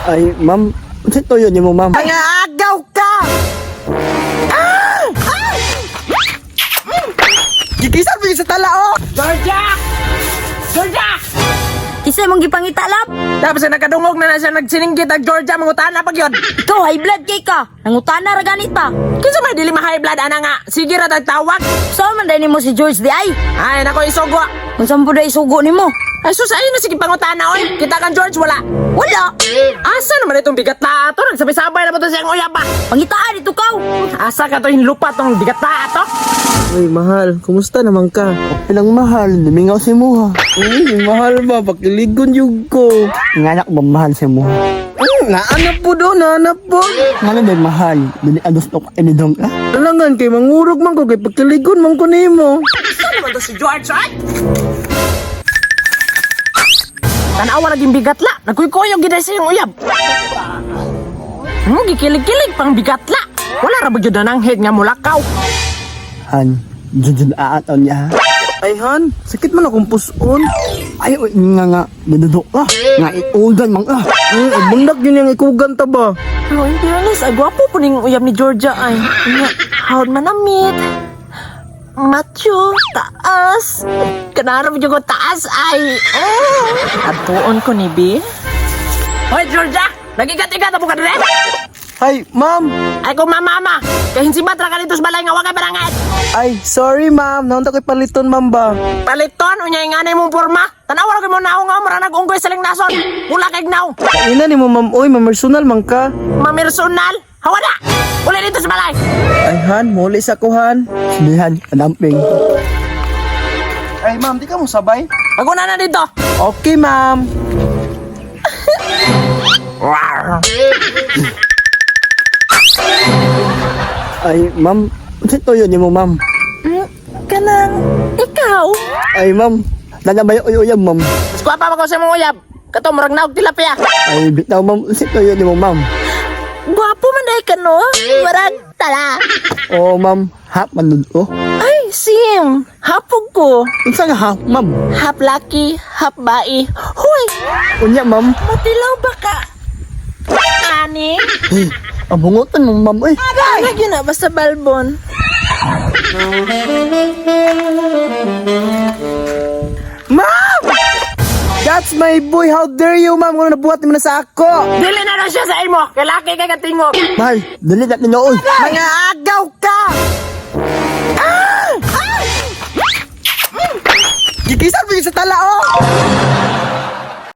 Ay, ma'am, unsa tuyo nimo, ma'am? Mga agaw ka! Ah! Ah! Gigisan mo sa tala, oh! Georgia! Georgia! Kinsa mong gipangita lap? Tapos na nakadungog na na siya nagsininggit ang Georgia mangutana pag yun. Ikaw high blood kay ka. Nangutana ra ganit pa. Kinsa may dili ma high blood ana nga? Sige ra tag tawag. Sa man dai nimo si George di ay. Ay nako isugo. Unsa man pud ay isugo nimo? Ay sus, ayun na sige pangutana oy. Kita kang George wala. Wala. Asa naman itong bigat na ato? Nagsabay-sabay na ba to siyang uyab ba? Pangitaan dito kaw. Asa ka to hinlupa tong bigat na ato? Uy, mahal, kumusta naman ka? Ilang mahal, limingaw si muha. Uy, mahal ba? Pakiligon yung ko. Nganak ba mahal si muha? Naanap po do, naanap po. Ngano din mahal, dili ados og inidong ka. Alangan kay mangurog man ko kay pagkiligon man ko nimo. Asa naman to si George ay? Tanawa laging bigat la. Nagkuy-kuyog gid sa iyong uyab. Gikilig-kilig pang bigat la. Wala ra ba gyud na head nga mulakaw. Han, jujud aataw niya. Ay han, sakit man akong puson. Ay, uy, nga nga, nadudok ka. Nga iugan man ka. Ibundak yun yung ikugan ta ba? Pero in fairness, ay gwapo po ning uyab ni Georgia ay. Nga, howd manamit. Macho, taas. Kanarap ko taas ay. Oh. Atuon ko ni B. Hoy, Georgia! Nagigat-igat mo ka dire? Ay, ma'am. Ay kung mamama, kay hinsibat ra ka dito sa balay nga wa kay barangay. Ay, sorry ma'am. Naunta ko'y paliton ma'am ba? Paliton unya ingani mong porma. Tanawa ra gyud mo naong nga mura nag-unggoy sa lingnason. Wala kay gnaw. Ina ni mo ma'am, oy, mamersonal man ka. Mamersonal. Hawa na. Uli dito sa balay. Ay han, muli sa kuhan. Sinihan, kadamping. Ay ma'am, di ka mo sabay? Paguna na dito. Okay ma'am. Ay, ma'am, unsa tuyo nimo, ma'am? Kanang ikaw. Ay, ma'am, nanabay uyuyab, ma'am. Mas gwapa pa ko sa mong uyab. Kato murag naog tilapia. Ay, bitaw, ma'am, unsa tuyo nimo, ma'am? Gwapo man dai ka no. Murag tala. Oo, ma'am, hap man nun, oh. Ay, sim. Hapog ko. Unsa nga hap, ma'am? Hap laki, hap bai. Huy, Unya, ma'am. matilaw ba ka? Ani? Hey, ang bungutan mo, ma'am, oy. Ay, yun na, basta balbon. Ma'am! That's my boy. How dare you, ma'am? Kung ano nabuhat ni mo na sa ako? Dili na daw siya sa imo. Kay laki kay katingog. Mahal, dili na tinuod. Mga agaw ka! Ah! Ah! Gigisan mo yun sa tala, oh!